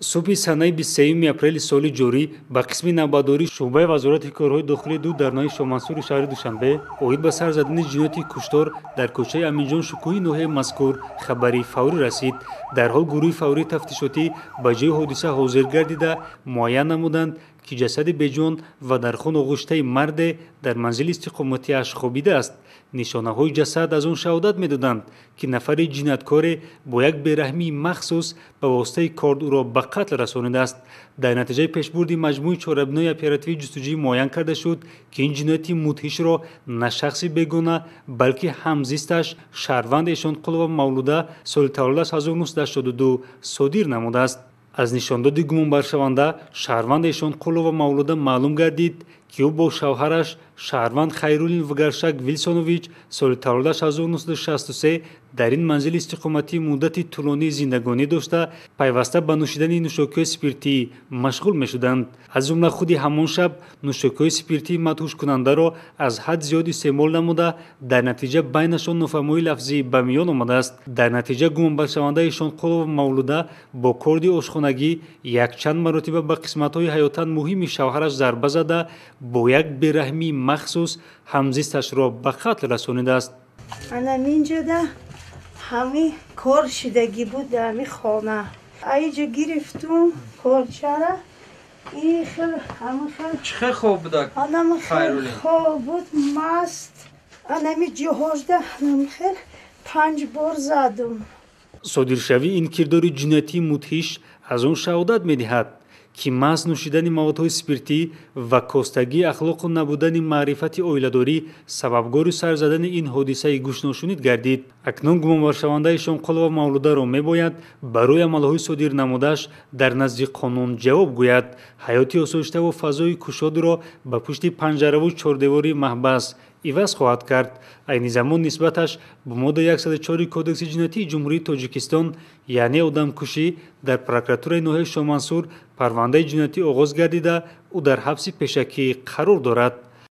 Субҳи санаи 23 апрели соли ҷорӣ ба қисми навбатдории шӯъбаи Вазорати корҳои дохилӣ ду дар ноҳияи Шоҳмансури шаҳри Душанбе оид ба сар задани ҷинояти куштор дар кӯчаи Аминҷон Шукӯҳи ноҳияи мазкур хабари фаврӣ расид. Дарҳол гурӯҳи фаврии тафтишотӣ ба ҷои ҳодиса ҳозир гардида, муайян намуданд, ки ҷасади беҷон ва дар хун оғиштаи марде дар манзили истиқоматиаш хобидааст. Нишонаҳои ҷасад аз он шаҳодат медоданд, ки нафари ҷинояткоре бо як бераҳмии махсус ба воситаи корд ӯро ба қатл расонидааст. Дар натиҷаи пешбурди маҷмӯи чорабинои оперативии ҷустуҷӯӣ муайян карда шуд, ки ин ҷинояти мудҳишро на шахси бегона, балки ҳамзисташ, шаҳрванд Эшонқулова Мавлуда, соли таваллудаш 1982, содир намудааст. Аз нишондоди гумонбаршаванда, шаҳрванд Эшонқулова Мавлуда, маълум гардид, ки ӯ бо шавҳараш, шаҳрванд Хайруллин Вагаршак Вилсонович, соли таваллудаш 1963, дар ин манзили истиқоматӣ муддати тӯлонӣ зиндагонӣ дошта, пайваста ба нӯшидани нӯшокиҳои спиртӣ машғул мешуданд. Аз ҷумла худи ҳамон шаб нӯшокиҳои спиртии мадҳушкунандаро аз ҳад зиёд истеъмол намуда, дар натиҷа байнашон нофаҳмоии лафзӣ ба миён омадааст. Дар натиҷа гумонбаршаванда Эшонқулова Мавлуда бо корди ошхонагӣ якчанд маротиба ба қисматҳои ҳаётан муҳими шавҳараш зарба зада, бо як бераҳмии махсус ҳамзисташро ба қатл расонидааст. Анаминҷода ҳами кор шидагӣ буд дар ҳами хона. Аиҷа гирифтум корчара, и хел ҳами хел. Чӣ хел хоб буда? Анами хел. Хайруллин. Хоб буд, маст. Анами ҷиҳозда анами хел панҷ бор задум. Содиршавии ин кирдори ҷиноятии мудҳиш аз он шаҳодат медиҳад, ки маҳз нӯшидани маводҳои спиртӣ ва костагии ахлоқу набудани маърифати оиладорӣ сабабгори сар задани ин ҳодисаи гӯшношунид гардид. Акнун гумонбаршавандаи Эшонқулова Мавлударо мебояд барои амалҳои содир намудааш дар назди қонун ҷавоб гӯяд. Ҳаёти осоиштаву фазои кушодро ба пушти панҷараву чордевории маҳбас иваз хоҳад кард. Айни замон нисбаташ бо моддаи 104 Кодекси ҷиноятии Ҷумҳурии Тоҷикистон, яъне одамкушӣ, дар прокуратураи ноҳияи Шоҳмансур парвандаи ҷиноятӣ оғоз гардида, ӯ дар ҳабси пешакӣ қарор дорад.